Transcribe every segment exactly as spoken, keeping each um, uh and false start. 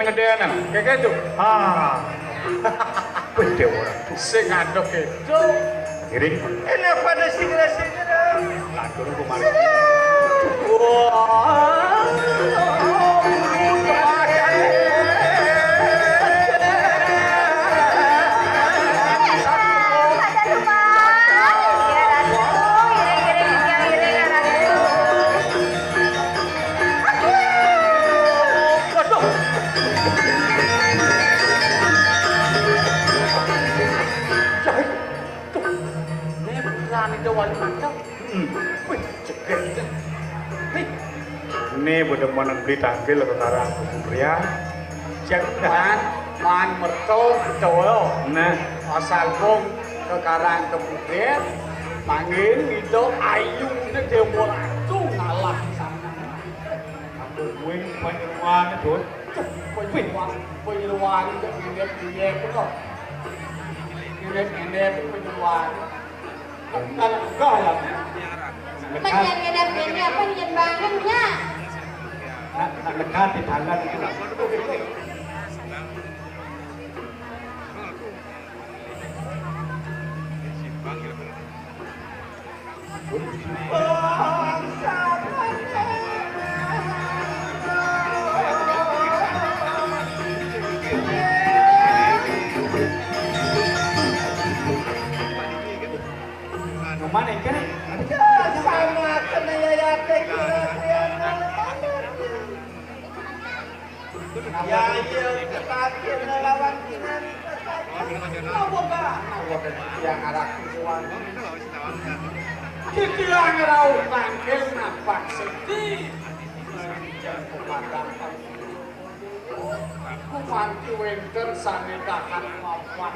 Ngedenan, kayak gitu. Ah. Wih, dia orang. Sing aduk itu. Ngiring. Ini pada segera-segera. Lantur kemari. Wah. Waduh. Jahit. Tuh. Ini putrane Dewa Limandang. Hmm. Wih, ceger. Nih. Ini bener-bener beli tangkil ke Karang Kemudian. Cek dah. Man, man merto, betul. Nah. Asal pun ke Karang Kemudian, mangin itu ayu ini Dewa Ratu ngalah sama. Ampun, kuwi panjenengane, Dul. Tuh, penyuluan, penyuluan, cek ngendep-ngendep, kok. Ngendep-ngendep, penyuluan. Kan enggak ya? Menyang ngendep-ngendep, apa nyen bangun, nya? Nak, nak lega di dalan itu. Mana yang kene? Sama kena ya, ya, teh, kira-kira. Ya, iya, terakhir lawan Cina. Apa, Pak? Apa yang arah tujuan? Kita ngerau tangkil napak sedih. Kumanti wenten sane tahan mapan.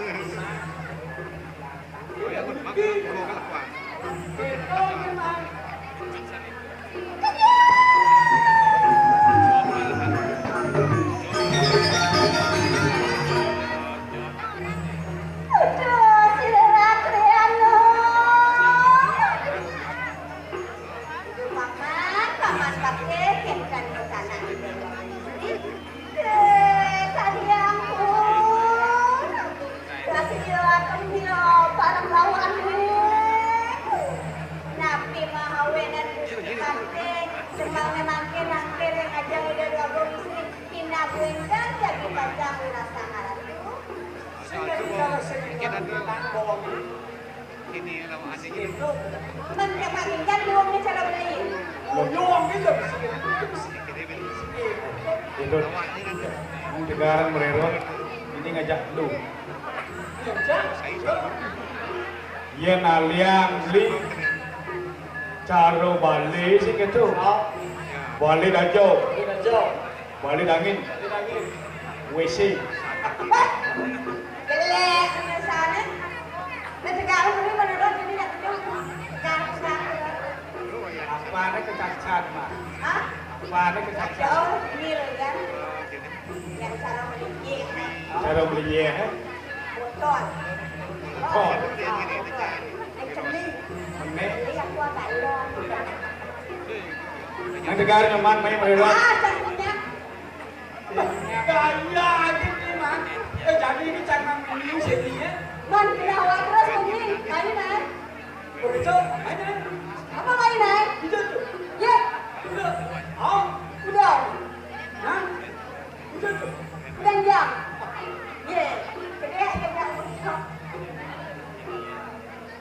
Paman, paman, pakai, kan, kan, ke sana, gitu. Eh, kaliangku. Kasih akan dia bareng lawan. Napi mahawenan Gusti Kanting, semangnya mangke nangkir yang aja udah dua istri. Pina buenkan jadi pacar rasa ngaratu. Sehingga kita sehingga kita bawa. Ini lawan asik ini. Teman yang makin kan nyuwung ni cara beli. Oh, nyuwung ni lebih sedikit. Itu. Wong Tegarang mererot, ini ngajak lu. Ngajak? Yen aliang li cara Bali sih gitu. Bali Dajo. Bali Dajo. Bali dangin. Bali dangin. W C. Jelek, misalnya. Nah, sekarang ini menurut ini nggak tahu. Sekarang, sekarang. Apane kecacat, Mas? Hah? Apane kecacat? Jauh, ini loh, ya. Yang cara melingkir. Cara melingkir, eh? Bocor. Bocor. Bocor. Yang cening. Cening. Jadi aku agak long. Yang tegar nyaman, main melewat. Ah, cantiknya. Gaya aja nih, Man. Eh, jadi ini cara melingkir sini, ya. Man, kenapa terus, Man? Ayo, Man. Begitu, ayo. Apa mainan? Itu tuh. Ya. Udah. Oh. Udah. Hah? Itu tuh. Udah, ya. Ye. Gede aja, Bang.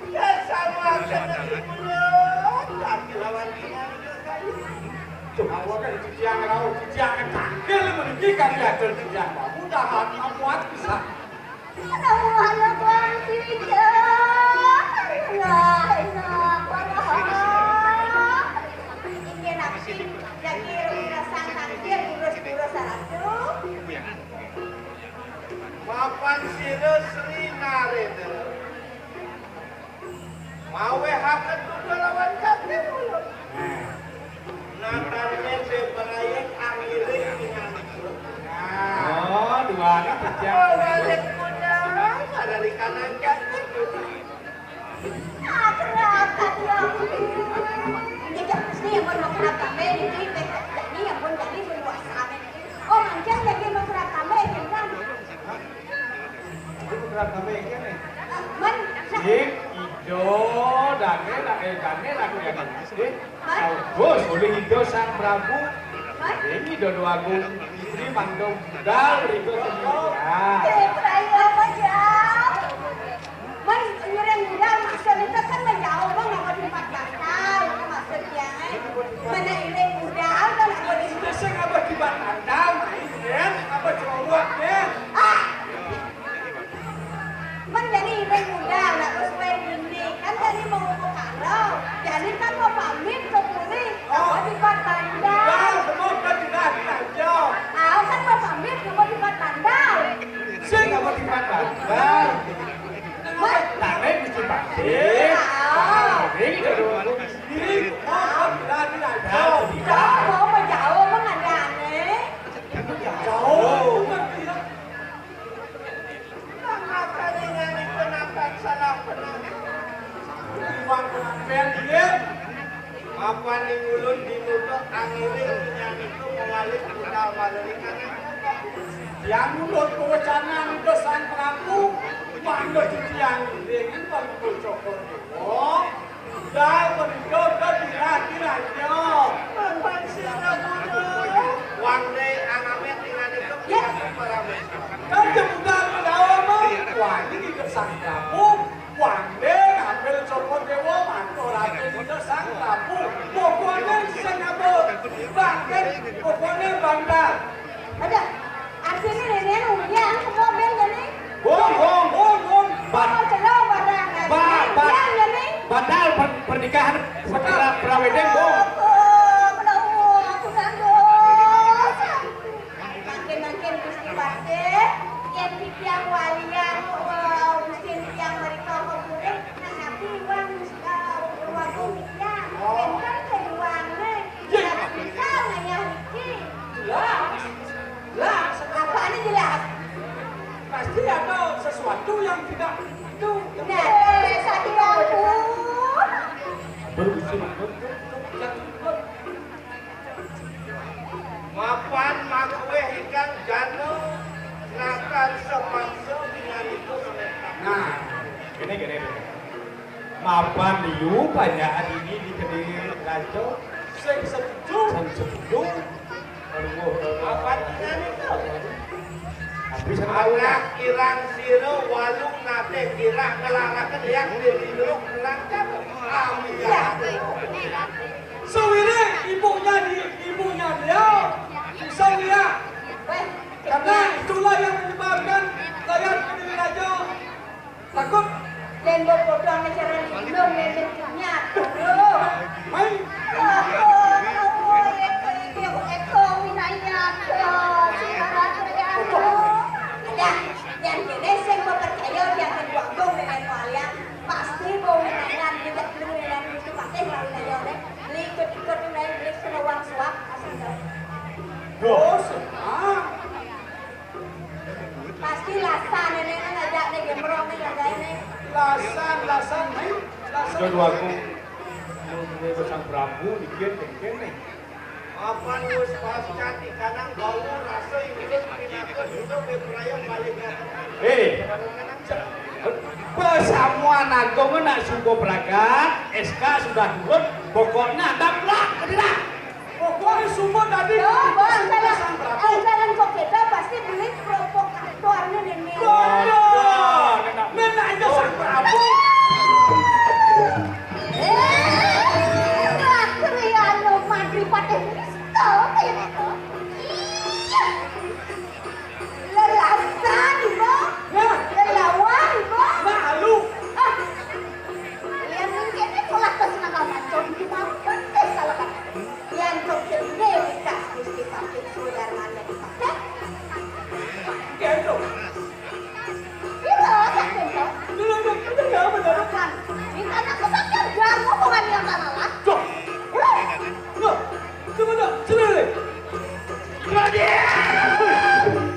Ya, sama aja dari mulut. Tapi lawan dia. Cuma gua kan cucian rau, cucian tangkil, meninggikan dia tuh cucian. Mudahan kuat bisa. Mapan sira Sri Narendra. Mawehaken duga lawan jati kula. Nah. Natarne Debrayan angiring pinanggih. Nah. Oh, dua anak pecah. Oh, balik modal, ada di kanan jati kula. Akrab, akrab. Ini kan mesti yang mau kenapa, men? Ini, ini yang pun jadi berkuasa, men. Oh, mangkin lagi mau kenapa? Kami kene. Men, Ida, dane lah, eh, dane lah, ya kan. Eh, bagus, oleh Ida Sang Prabu. Ini dodo agung, istri mandung budal, Ida sendiri. Ya. Eh, saya apa, Jal? Men, ngiring budal, maksud itu kan menjauh, Bang, apa tempat bakal, maksudnya, eh. Mana iring budal, kan apa di Itu sing apa di Batandal, main, ya? Apa cerowok, ya? Ah! Men jani iring budal, nak suwe dini. Kan jani mau ke karo. Jani kan mau pamit ke puri. Apa di Batandal? Budal, semua kan tidak dilanjut. Ah, kan mau pamit, apa di Batandal? Sing apa di Batandal? Wah. Tapi mesti pamit. Ah. Ini udah dua minggu. Ini, oh, tidak dilanjut. Tidak, mau menjauh, mengadane. Jauh. Nang makaningan iku nakan salah penang. Iwang penampian dingin. Apa ning ulun dinutuk angiring nyanyiku mawalik budal malerikan. Yang nurut kewecanan itu Sang Prabu, mangga cuci angiring, Prabu Cokor Dewa. Budal menika uga dirah-dirahnya. Apan sira budal. Wangde aname tingane kepiyake para mesra. Kan budal menawa mah. Wani kita Sang Prabu. Wangde ngambil Cokor Dewa mantu raden kita Sang Prabu. Pokoknya sing apa? Bangkit. Pokoknya bandar. Ada. Artinya nenek udah semua bel jadi. Bong, bong, bong, bong. Bat-, Mau celok barang. Ba-, bat-, Yang jadi. Batal per-, pernikahan pra-, prawedeng, bong. Oh, oh, menawa aku nanggung. Makin-makin Gusti Patih, yen titiang walian, eh, Gusti titiang mereka kuring, nang ati iwang, eh, wagung titiang. Enten keduane, Iya. Bisa ngayah niki. Jelas. Jelas. Apane jelas? Pasti ada sesuatu yang tidak itu. Nah, eh, satu aku. Berusul. Mapan makuweh ingkang jana nakan sepangsa pinanipun. Nah, kene, kene, kene. Mapan liu panjakan ini di kediri raja. Sing setuju. Sing setuju. Aduh, aduh. Mapan pinanipun. Tapi sing tahu. Anak kirang sira walu nate kirang ngelaraken yang diri dulu ngelangkap. Amin. Iya. Sewire ibunya di, ibunya dia, Sewire. Karena itulah yang menyebabkan saya menjadi raja. Takut. Tembok potong acara lindung, lindung nyatu. Mai. Oh, oh, oh, eko, eko, eko, winayat, oh, sing aran, ya, oh. Dah, yang kene sing mau percaya, yang kedua, dong, dengan kalian. Pasti mau menangan, tidak perlu dengan itu, pasti lalu aja, deh. Beli ikut-ikut, udah beli kena uang suap, asal tahu. Bos, ah. Pasti lasan ini ngajak nih gembrong nih, ngajak ini. Lasan, lasan, hai. Lasan. Sudah dua aku. Mau mulai pasang Prabu, dikit, dikit nih. Apan wis pas cantik kanang bau rasa iwis pinaka hidup bepraya paling. Eh, pesamuan agung nak suka pragat, S K sudah turun, pokoknya ada plak, tidak. Pokoknya semua tadi. Yo, bos, kalau, kalau jalan kok kita pasti beli provokatornya nih. Betul. Menanya Sang Prabu. Eh, Ratriano Madri Patih Misto, kayak gitu. Iya. Lelasan, Ibu. Ya. Lelawan, Ibu. Malu. Ah. Yang mungkin ini pola kesenangan macam kita. Betul salah kata. Yang kau sendiri kasih Gusti Patih Sudarmana dipakai. Gitu. Iya, sakit, Bang. Bener, bener, bener, bener. Kan, di tanah kesakian jamu bukan yang tanah lah. Tuh. Hei. Tuh. Coba tuh, sini. Raden!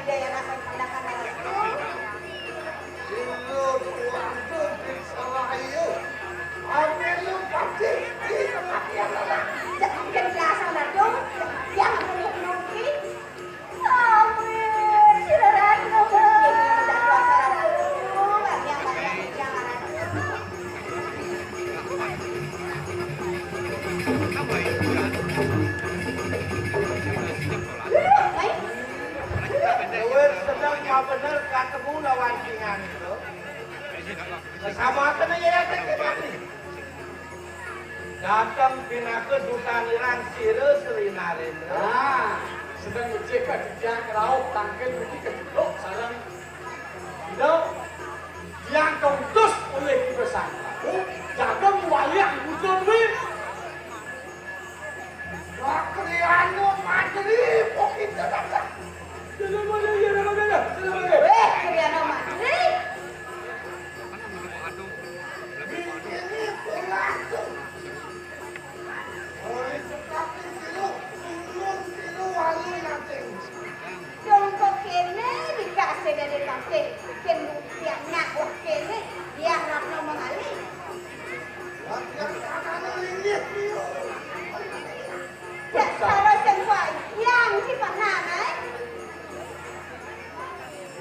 Ida yang akan menggunakan anak itu. Dulu tuan tu periksa ayu. Ambil lu pasti di tempat yang mana. Jangan biasa lah dong. Yang penuh-penuh. Amin, sira Ratu. Luwih seneng kabener ketemu lawan singan itu. Sesama kena ya, ya, ya, ya. Dateng pinaka dutanirang sira Sri Narendra. Nah, sedeng becik ka titiang rauh tangkil mriki kejeduk sareng Ida Hyang Kautus olih Ida Sang Prabu, jaga ngwaliang Putra Dwi. Wakriano Madri, pokoknya datang. Weh, Kriana Madri. Mikirnya pulang tuh. Oleh tetapi silu, turun silu walu nanti. Dong kok kene dikasih dari kasih, ken buktiannya wah kene, dia harapnya mengalih. Latihan tangannya linggih, silu. Cek sara sing wayang si Pananai.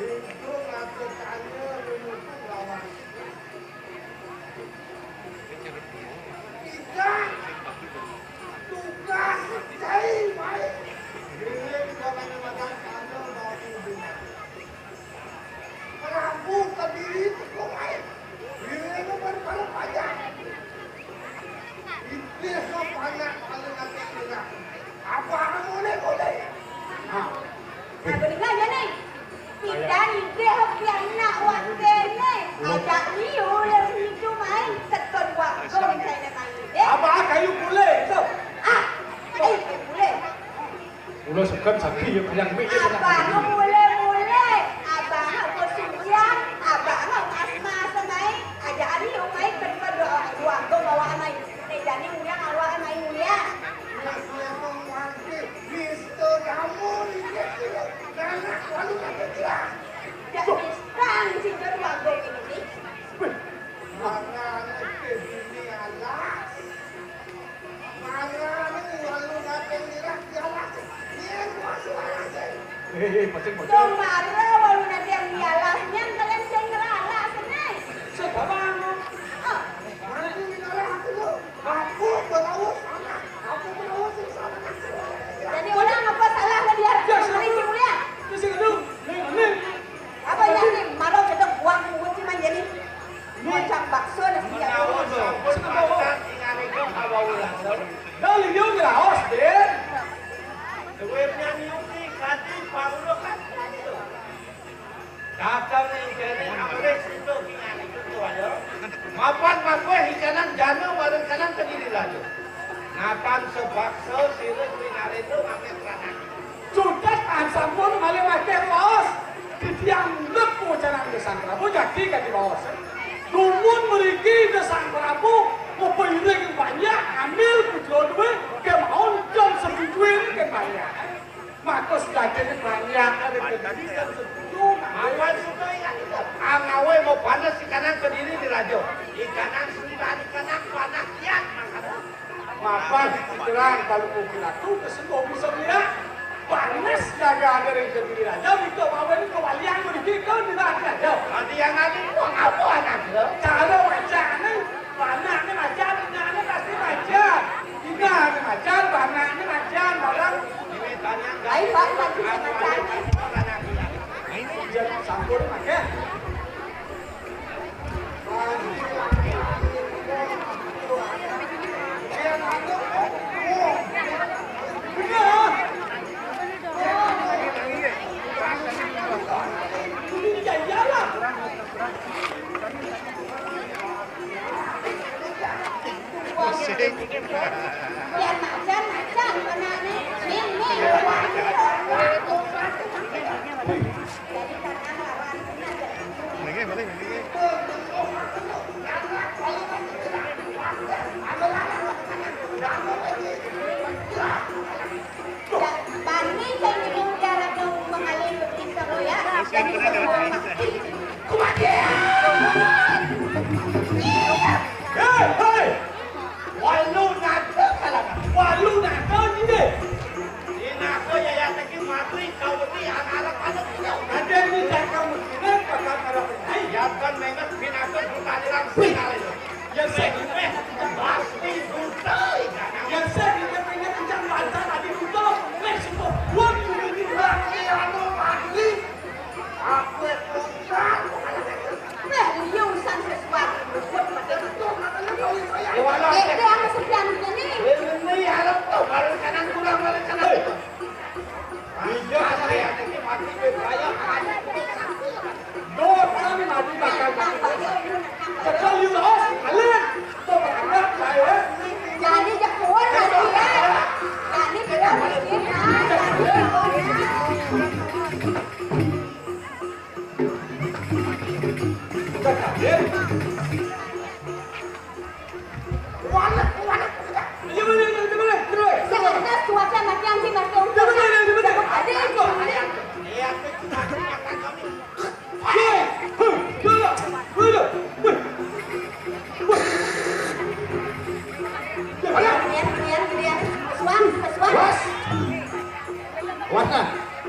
Itu ngaku tanya menutup lawan. Tidak. Tugas jai baik. Ini bukan makan tanya mau dibuat. Prabu Kediri teko wae. Dhewe nomor paling panjang. Iblis no panak paling akeh kena. Apa anu boleh boleh. Nah, bener aja nih. Kita ide hoki anak wakene. Ajak liu le situ main keton wakong saya main ide. Apa kayu boleh itu? Ah, eh boleh. Kula seken sagi ya kayang mikir. Abang mulai-mulai, abang aku sujang, abang aku asma semai, ajaan ni umai kedua dua dua aku bawa amai. Nek jani uyang awak amai uyang. Mister Damu ini kira anak walu nak kira. Dak bistang si dua aku ini. Mana anak ini alas. Marane walu nate mirah dialase. Yen kuwi suarase. Eh, eh, pacen bocor. Dong mara walu nate yang dialas, nyen kalian sing ngeralas, nih. Sebabang. Ah. Mati minara aku lo. Aku berawus sana. Aku berawus di sana. Jadi orang apa salah ke dia? Ya, Mari, selalu. Mulia. Terus yang kedua, nih, nih. Apa ya nih? Malu kita buang kucing aja nih. Kocang bakso nasi menawa jadul. Sampun masak inganipun Hawa Ulana. Dah liu ngraos, Din. Duitnya nyuki kadi pangulu kan. Datang ning kene amrih sinto inganipun tuwaya. Mapan makueh icanan jana warengkanan Kediri Raja. Natan sebaksa sira Sri Narendra mangke pranak. Sudah tahan sampun malih akeh waos. Titiang mundhut pawacanan Ida Sang Prabu jagi kadi waos. Dumun mriki Ida Sang Prabu ngupairing banyak ambil putra duwe kemawon jan setujuin ke banyak. Maka sejatine banyak ada kedidikan setuju. Awan suka ingat itu. Angawe mau panas ikanan Kediri di raja. Ikanan sudah ikanan panas kiat mangkana. Mapan diterang kalau kopi ratu kesembuh bisa melihat. Panas jaga ada yang jadi raja, itu bawa ini kewalian begitu di raja. Ada yang ada uang apa anak lo? Cara wajahnya, anaknya macam, anaknya pasti macam. Tidak ada macam, anaknya macam, orang. Ini tanya. Baik, Pak, Pak, bisa macam. Ini jadi campur macam. Pusing. Nggih, nggih, nggih. Bani sing nyuwun darah mengalir bisa ya. Jadi semua mesti kematian. Hei, hei. Walu naga kalangan. Walu naga nggih. Di naga yayat iki mati kaweti anak-anak anak punya. Ada ini jaga muslimin bakal arep. Hai, ya kan menget binaga buta dilang sekali. Ya saya ingat pasti buta. Ya saya ingat ingat ikan bantal tadi buta. Wes buat ini anu mati. Aku itu Warna.